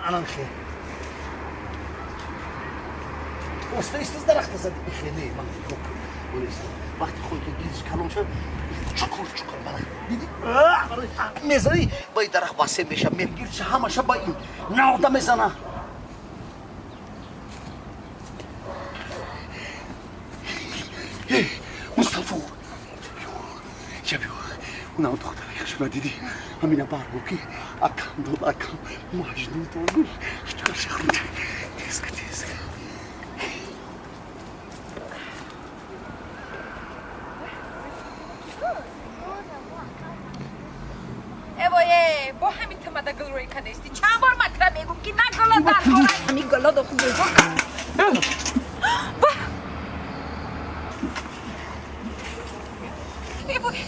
Анан хе. Оста истиз дарахта зади. Хе не, ман хок. Вақти хоки гирдиш калон шуд, чуқур чуқур бара. Диди? Мезани, ба ин дарахт васеъ меша, мегирдиш ҳамаша ба ин навда мезана. Мустафо, биё, унам духтари хушма дидӣ? Ҳамина барбо ки акам дод, акам маҷнун дод. Чикор шахрут? Тезка, тезка. Эвое, бо ҳамин тамада гулрӯй кадести. Чанд бор ман тра мегум ки на гула дар кора. Ҳамин гула до хуб ба. Эвой.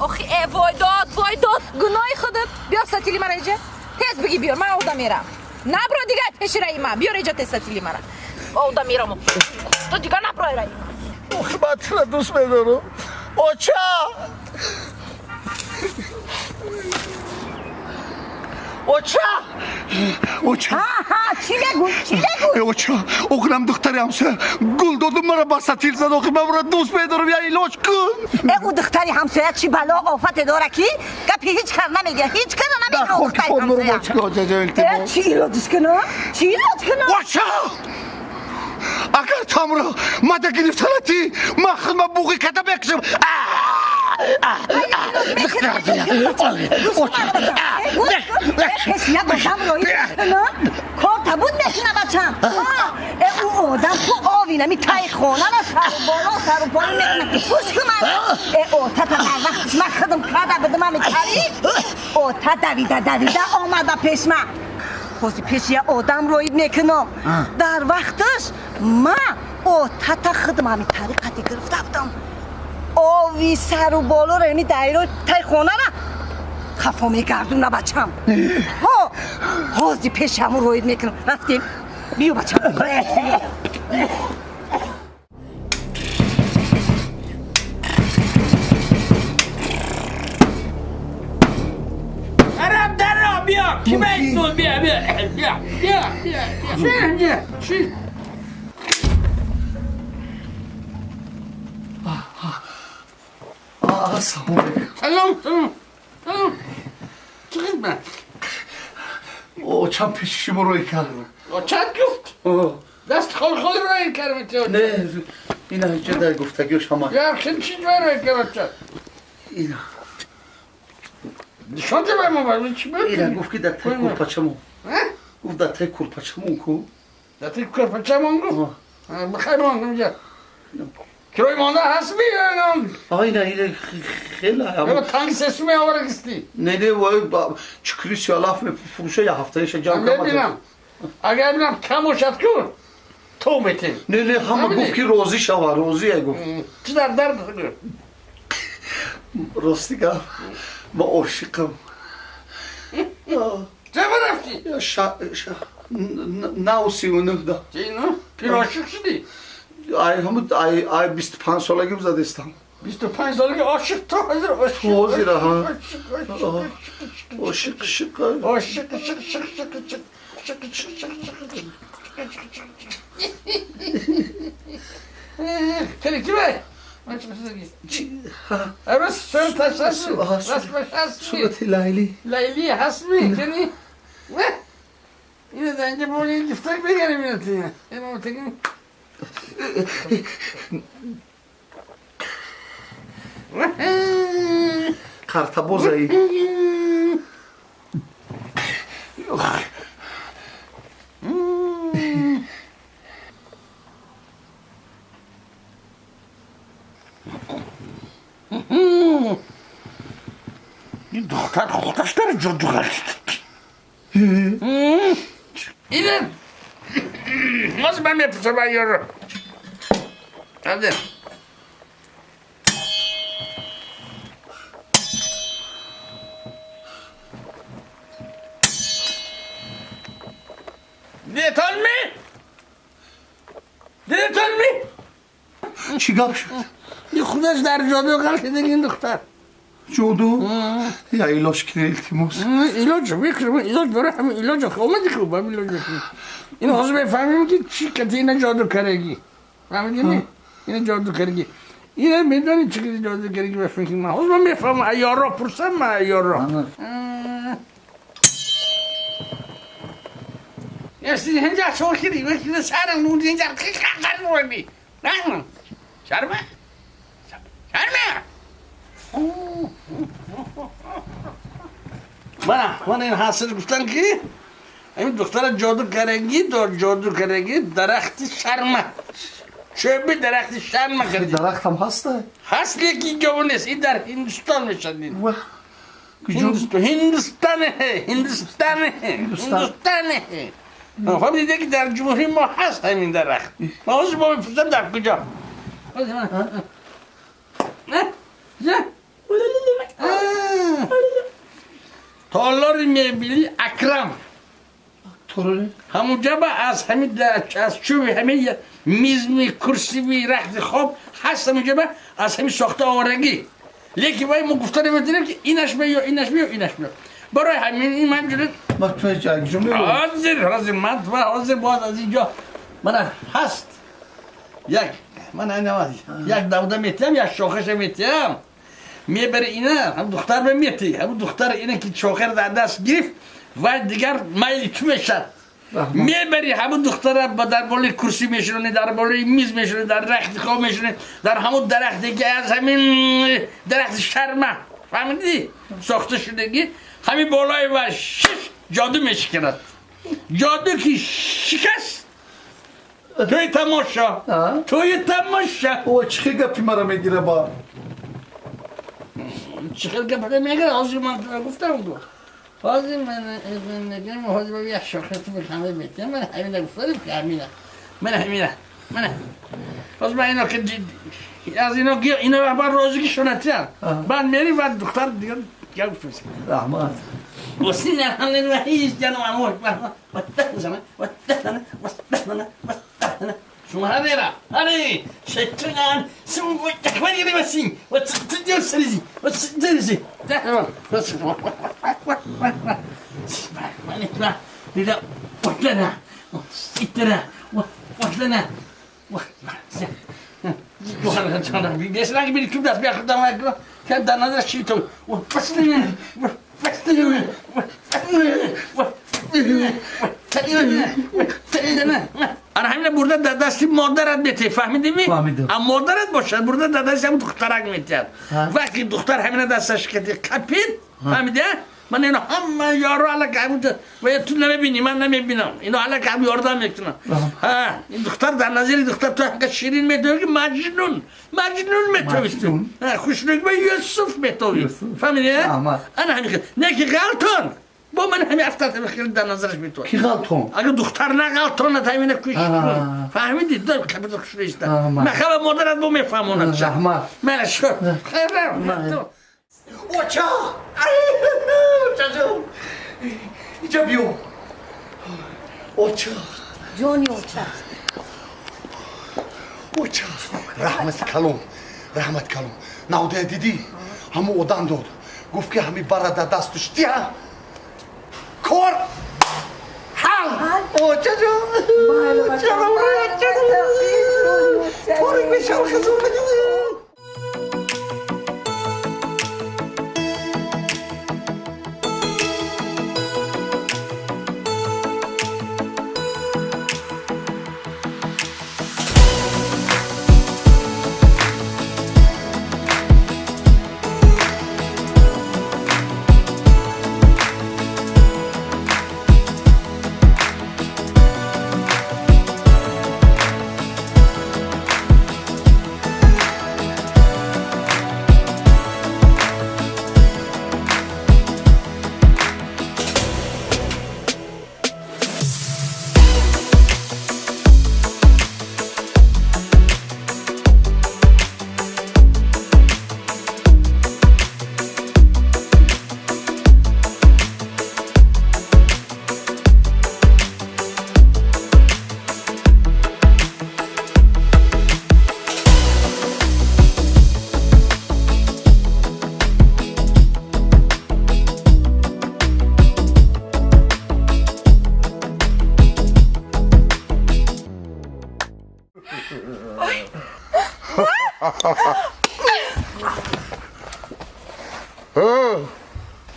Охи, вой дод, вой дод. Гуноҳи худат. Биёр сатили мара иҷа. Тез биги биёр, ман овда мерам. Набро дигар пеши раи ман. Биёр иҷа тез сатили мара. Овда мерам. Ту дигар наброй раи. Охи, ман тура дӯст медорам. Оча! Оча! Оча! Ҳа, чӣ мегӯй? Чӣ мегӯй? Оча, оғлам духтари ҳамсоя гул додум мара ба сатил зад. Охи, ман ура дӯст медорам, я илоҷ кун. Э, ӯ духтари ҳамсоя чӣ бало офате дора ки гапи ҳеҷ кар намегӯяд, ҳеҷ кара намегӯяд духтари ҳамсоя. Э, чӣ илоҷиш кунам? Чӣ илоҷ кунам? Оча! Агар тамро мада гирифтанати, ман худма буғи када мекушам. Як одам роӣ корта буд мекуна бачам. Э, ӯ одам ку ови нами таи хонара сару боло сару поин мекуна. Гӯш кун ман. Э, отата дар вақтиш ман худам карда будам ами тари. Ота давида давида омада пеш ман. Ҳозир пеши як одам роид мекунам. Дар вақташ ман отата худам ами тари қати гирифта будам. Ови сару болоро яъни дайрои таи хонара хафо мегардуна бачам. Ҳо, ҳозир пеши ҳамун роид мекунам. Рафтем. Биё бачам. Араб даро биё, ки майтун биё, биё, биё, биё, биё, биё. Чӣ? Чӣ? Ассалому алайкум. Салом, салом, салом. Чӣ хидмат? Очам пеши шумо рӯй кард. Очат гуфт? Даст холхол рӯй кард ту. Не, ина ҳеҷ дар гуфтагиаш ҳама. Яр хин чӣ рӯй кард очат? Ина. Нишон де ба мо чӣ бигӯ? Ина гуфт ки дар таи курпачамон. Гуфт дар таи курпачамон ку. Дар таи курпачамон гуфт? Бихайр мон инҷа. Кирой монда ҳаст ми? Ина ина хеле ҳам. Танг сесу меоварагисти. Не не вой чикри сиалаф мефурӯша я ҳафтаиша ҷамъ кардам. Мебинам. Агар бинам кам бошад ку то метем. Не не ҳама гуфт ки розӣ шава, розие гуфт. Чӣ дар дард гуфт? Рости гап ман ошиқам. Ча рафтӣ? Нав 39 да. Чӣ ну? Пир ошиқ шудӣ? Ай ҳамун ай ай 25 солагим задистам. 25 солагӣ ошиқ то ҳозир ошиқ. Ҳозир ҳа. Ошиқ шиқ. Ошиқ шиқ шиқ шиқ шиқ шиқ шиқ шиқ шиқ. Кали ки бай? Арас сурат ҳаст. Расмаш ҳаст. Сурати Лайли. Лайли ҳаст ми? Кани? Ина дар инҷа бо ин гифтак бегарим ина тина. Ина тигин. Қартабозаи. Ин духтар худаш дар ҷоду ғалтид. Ина боз ман мепурсам ёро. Ҳаде. Дидетон ми? Дидетон ми? Чӣ гап шуд? Ин худаш дар ҷоду ғалтида ин духтар. Ҷоду? Я илоҷ кунӣ, илтимос. Илоҷ мекунем, илоҷ барои ҳамин илоҷ омадӣ ку, ба илоҷ мекунем. Ин ҳозир мефаҳмем ки чӣ кати ина ҷоду карагӣ. Фаҳмидӣ? Ина ҷоду карагӣ. Ина медонӣ чӣ кати ҷоду карагӣ ба фикри ман. Ҳозир ман мефаҳмам, аёро пурсам ман аёро. اینجا شوخی وقتی سرم نون اینجا خطر بودی نه شرمه شرمه من این حاصل گفتن که این دختر جادوگرگی دار جادوگرگی درخت شرمه چه درخت شرمه کردی درخت هم هسته هست لیکن جوان نیست این در هندوستان میشد هندوستان هندوستان هندوستان خب دیده که در جمهوری ما هست همین درخت ما حاضر با میپرسم در کجا نه نه تالار میبیلی اکرم همونجا با از همین از چوب همین میز می کرسی می رخت خواب هست همونجا با از همین ساخته آورگی لیکن وای ما گفته نمیتونیم که اینش می یا اینش می یا اینش می برای همین این من جلو ما تو جنگ حاضر حاضر من تو حاضر باز از اینجا من هست یک من اینا یک دوده میتیم یک شاخش میتیم میبره اینا هم دختر به میتی هم دختر اینا که شاخه در دست گرفت و دیگر میل تو میشد میبری همون دختر با در بالای کرسی میشونی در بالای میز میشونی در رخت خواب میشونی در همون درختی که از همین درخت شرمه فهمیدی ساخته شدگی همین بالای و شش جادو میشکند جادو که شکست توی تماشا توی تماشا او چه گپی مرا میگیره با چه گپی میگیره حاضر من گفتم دو حاضر من میگم حاضر با یه شاخه تو به همه میتیم من همینه گفتم که همینه من همینه من باز من اینا که از اینا اینا بعد روزی شونتیان بعد میری و دختر دیگه دیگه گفتم رحمت وسین همین و هیچ جانم اموش واتزنه واتزنه واتزنه واتزنه شما هره هره شیطان سمو تکمنی بسین واتزنه واتزنه انا همین برده در دستی مادرت میتی فهمیدی می؟ اما مادرت باشه برده در دستی همون دخترک میتید وقتی دختر همین دستش کردی کپید فهمیدی؟ من اینا همه یارو علاقه همونجا و تو نمیبینی من نمیبینم اینا علاقه هم یاردم میکنن ها این دختر در نظر دختر تو حق شیرین میتوی که مجنون مجنون میتوی خوشنوک به یوسف میتوی فهمیدی؟ انا همین نه که غلطان با من همین افتاد خیلی در نظرش میتوی کی غلطان؟ اگه دختر نه غلطان نه همینه کش فهمیدی؟ دار کبیر خوش من خبر مادرت بو میفهمونم رحمت من شو خیر اوچا اوچا جون اینجا بیو اوچا جونی اوچا اوچا رحمت کلون رحمت کلون نوده دیدی همو اودان داد گفت که همی برا دستش دیا کار حل اوچا جون اوچا اوچا جون میشم خزون.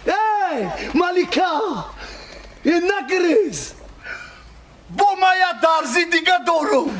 Эй, Малика, нагриз. Бо ман як дарзи дига дорум.